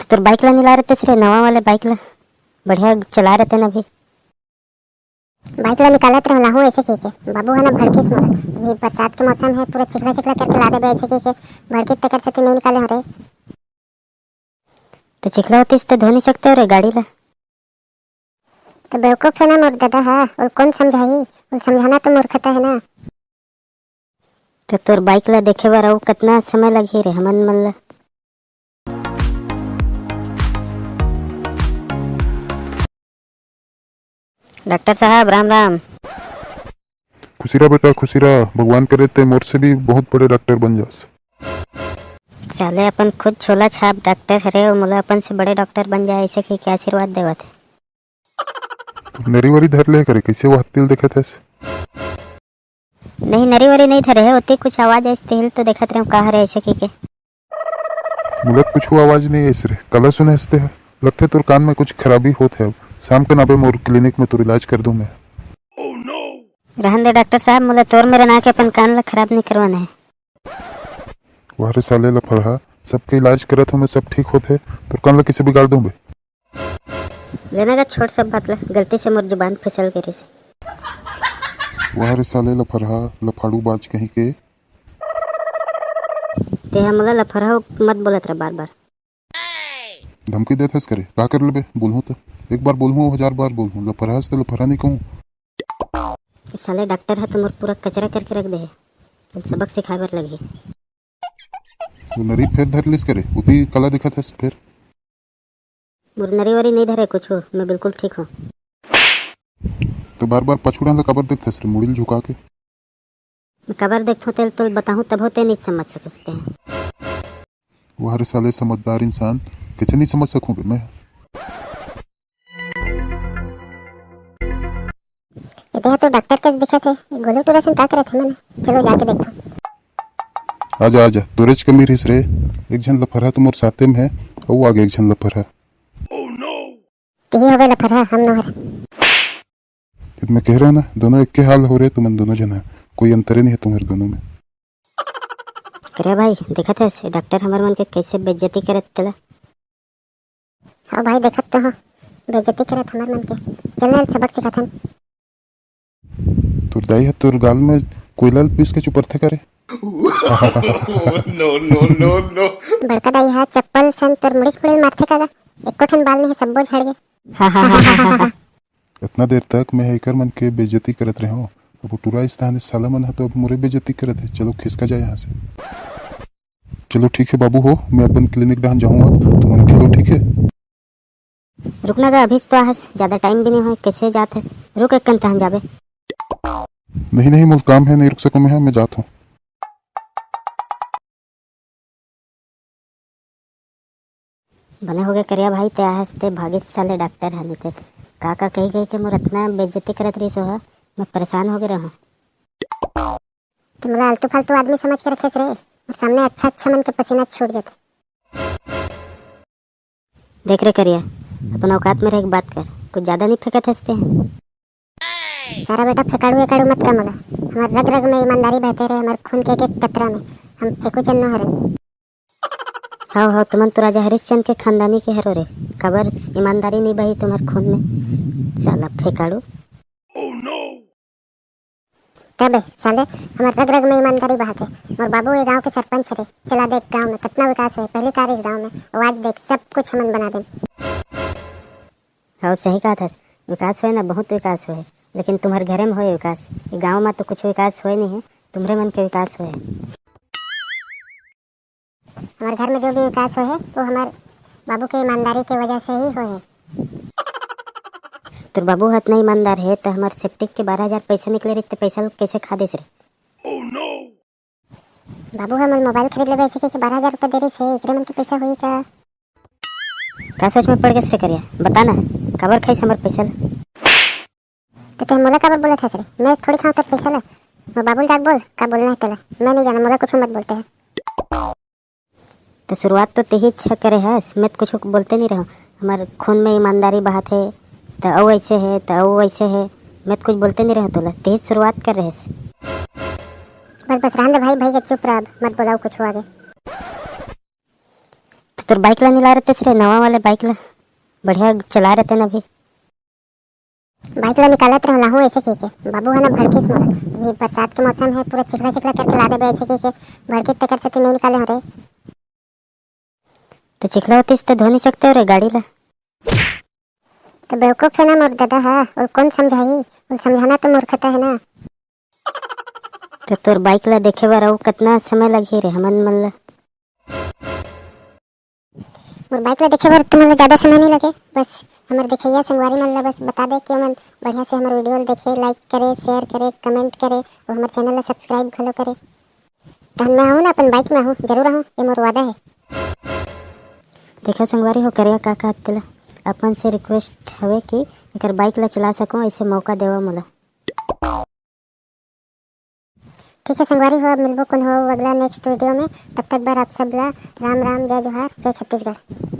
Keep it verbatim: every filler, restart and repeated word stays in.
तोर बाइक ला निला रहतेस रे, नवा वाले बाइक ला, बढ़िया चला रहते ना अभी। बाइक ला निकालत रहूं लाहू ऐसे कह के, बाबू है ना भड़किस मोला। अभी बरसात के मौसम है, पूरा चिखला चिखला करके ला देबे ऐसे कह के, भड़किस तेकर सेती नहीं निकाले हो रे। तो चिखला होतीस तो धो नहीं सकते हो रे गाड़ी ला। तो बेवकूफ है ना मोर दादा हा, और कौन समझाही? और समझाना तो मूर्खता है ना। तो तोर बाइक ला देखे बर अउ कतना समय लगही रे हमन मन ला? डॉक्टर साहब, राम राम। खुशी रह बेटा, खुशी रह। भगवान करे ते मोर से भी बहुत बड़े डॉक्टर बन जास। साले अपन खुद छोला छाप डॉक्टर हरे, अउ मोला अपन से बड़े डॉक्टर बन जाए, ऐसे कह के आशीर्वाद देवत हे। तू नरी वरी धर ले करे, कैसे वह तिल देखत हस? नहीं, नरी वरी नहीं धरे है, ओती कुछ आवाज आइस तेल तो देखत रहूं का हरे ऐसे कह के। मुला कुछ आवाज नहीं आइस रे, काला सुने हंसते है। लगथे तोर कान में कुछ खराबी होत है। शाम के नाबे मोर क्लिनिक में तोर इलाज कर दूं मैं। रहन दे डॉक्टर साहब, मुला तोर मेरे ना के अपन कान ला खराब नहीं करवाना है। वाह रे साले लफरहा, सबके इलाज करत हूँ मैं, सब ठीक होत है, तोर कान ला किसे बिगाड़ दूं बे? लेना का छोड़ सब बात ला, गलती से मोर जुबान फिसल गे रिहिस। वाह रे साले लफरहा, लफाड़ू बाज कहीं के। तेहा मोला लफरहा मत बोलत रह बार बार। धमकी देत हस करे, का कर लेबे? बोलहूं त एक बार बोलहूं, हजार बार बोलहूं, लफरहा से त लफरहा नहीं कहूं। साले डॉक्टर ह तो मोर पूरा कचरा करके रख दे हे, सबक सिखाए बर लगही। वो नरी फेर धर लिस करे, उती कला दिखत हस फेर। मोर नरी वरी नहीं धरे कुछ, मैं बिल्कुल ठीक हूँ। तो बार बार पछुड़ा ला काबर देखथस रे, मुड़ी ल झुका के? मैं काबर देखथों तेल तोल बताहूँ तभो ते नहीं समझ सकस ते। वाह रे साले समझदार इंसान, कैसे नहीं समझ सकूं बे मैं? ये देहा तो डॉक्टर कस दिखत हे, गोलू टूरा सन का करत हे मन? चलो जाके देखथों। आजा आजा, तोरेच कमी रहिस रे। एक झन लफरहा तो मोर साथे में है, अउ आगे एक झन लफरहा। तिही होबे लफरहा, हम नो हरन। जब मैं कह रहा ना, दोनों एक के हाल हो रहे तुमन दोनों जना, कोई अंतरे नहीं है तुम्हारे दोनों में। करे भाई, देखत हस डॉक्टर हमर मन के कैसे बेइज्जती करत तेला? हाँ भाई, देखत तो हो, बेइज्जती करत हमर मन के। चल ना, सबक सिखाथन। तोर दाई ह तोर गाल में कोयला ल पीस के चुपरथे करे। No, no, no, no। बड़का दाई ह चप्पल सन तोर मुड़ीच फुड़ील मारथे का गा? एको ठन बाल नहीं, सब्बो झड़ गे। इतना देर तक मैं एकर मन के बेइज्जती करत रहे हूँ, अब वो टूरा स्थान इस साला मन ह तो अब मोरे बेइज्जती करत है। चलो खिसका जाए यहाँ से। चलो ठीक है बाबू हो, मैं अपन क्लिनिक डहन जाऊँ, अब तुमन खेलो, ठीक है? रुकना गा, अभी तो आहस, ज्यादा टाइम भी नहीं होय, कैसे जात हस? रुक एक कन तहन जाबे। नहीं नहीं, मोर काम है, नहीं रुक सकूँ मैं, मैं जात हूँ। बने होगे करिया भाई, ते आहस ते भागिस साले डॉक्टर ह, नहीं ते का का कही कही के मोर अतना बेइज्जती करत रहिस ओह, मैं परेशान होगे रहूं। तुमला आलतू फालतू आदमी समझ के रखेस रे, मोर सामने अच्छा अच्छा मन के पसीना छूट जाथे। देख रे करिया, अपन औकात में रह के बात कर, कुछ ज्यादा नहीं फेंकत हंसते हैं। सारा बेटा फेंकाड़ू एकाड़ू मत कर मोला। हमार रग रग में ईमानदारी बहते रहे, हमार खून के एक एक कतरा में हम फेंकू चन्नो हरन। हाव हाव, तुमन तो राजा हरिश्चंद्र के खानदानी के हरो रे, काबर ईमानदारी नहीं बही तुम्हार खून में, साला फेंकाड़ू। तबे साले, हमर रग रग में ईमानदारी बहाथे। मोर बाबू ये गांव के सरपंच हरे। चला देख गांव में कितना विकास होए, पहली कार इस गांव में, वो आज देख सब कुछ हमन बना देन। हाव सही कहा था, विकास होए ना, बहुत विकास होए, लेकिन तुम्हर घरे में होए विकास, ये गांव में तो कुछ विकास होए नहीं है, तुम्हरे मन के विकास होए। हमार घर में जो भी विकास होए है, वो हमार बाबू के ईमानदारी के वजह से ही होए है। तोर बाबू ह इतना ईमानदार है, त हमार सेप्टिक के बारह हजार पैसा निकले रही, त पैसा ल कैसे खा देस रे? बाबू ह मोर मोबाइल खरीद लेबे ऐसे कह के बारह हजार रुपया दे रही से, एकरे मन के पैसा हुई का? का सोच में पड़ गए रे करिया? बता ना, काबर खाइस हमार पैसा ल? तो ते मोला काबर बोलत हस रे? मैं थोड़ी खाऊं तोर पैसा ला। वो बाबू ल जाके बोल, का बोलना है तेला। मैं नहीं जाना, मोला कुछ मत बोलते हैं। तो शुरुआत तो तेही छ करे हस, मैं तो कुछ बोलते नहीं रहूं। हमार खून में ईमानदारी बहात है, तो अउ ऐसे है, तो अउ वैसे है, मैं तो कुछ बोलते नहीं रहूं तोला, तेही शुरुआत कर रहे हस। बस बस, रहन दे भाई, भाई के चुप रह, मत बोलाओ कुछ आगे। त तोर बाइक ला निला रहतेस रे, नवा वाले बाइक ला, बढ़िया चला रहते ना अभी। बाइक ला निकालत रहो लाहू ऐसे कह के, बाबू है ना भड़किस मोला। अभी बरसात के मौसम है, पूरा चिखला चिखला करके ला देबे ऐसे कह के, भड़किस तेकर सेती नहीं निकाले हो रे। तो चिखला होतीस तो धो नहीं सकते हो रे गाड़ी ला। तो बेवकूफ है ना मोर दादा हा, और कौन समझाही? और समझाना तो मूर्खता है ना। तो तोर बाइक ला देखे बर अउ कतना समय लगही रे हमन मन ला? मोर बाइक ला देखे बर तुमन ला ज्यादा समय नहीं लगे, बस हमर देखइया संगवारी मन ला बस बता दे कि ओमन बढ़िया से हमर वीडियो ला देखे, लाइक करे, शेयर करे, कमेंट करे और हमर चैनल ला सब्सक्राइब घलो करे। तहन मैं आहूँ ना, अपन बाइक में आहूँ, जरूर आहूँ, ये मोर वादा है। देखो संगवारी हो, करिया का कहत तेला, अपन से रिक्वेस्ट हवे कि एकर बाइक ला चला सकूं, ऐसे मौका देवा मोला। ठीक है संगवारी हो, अब मिलबो कोनो अगला नेक्स्ट वीडियो में। तब तक बर आप सब ला राम राम, जय जोहार, जय छत्तीसगढ़।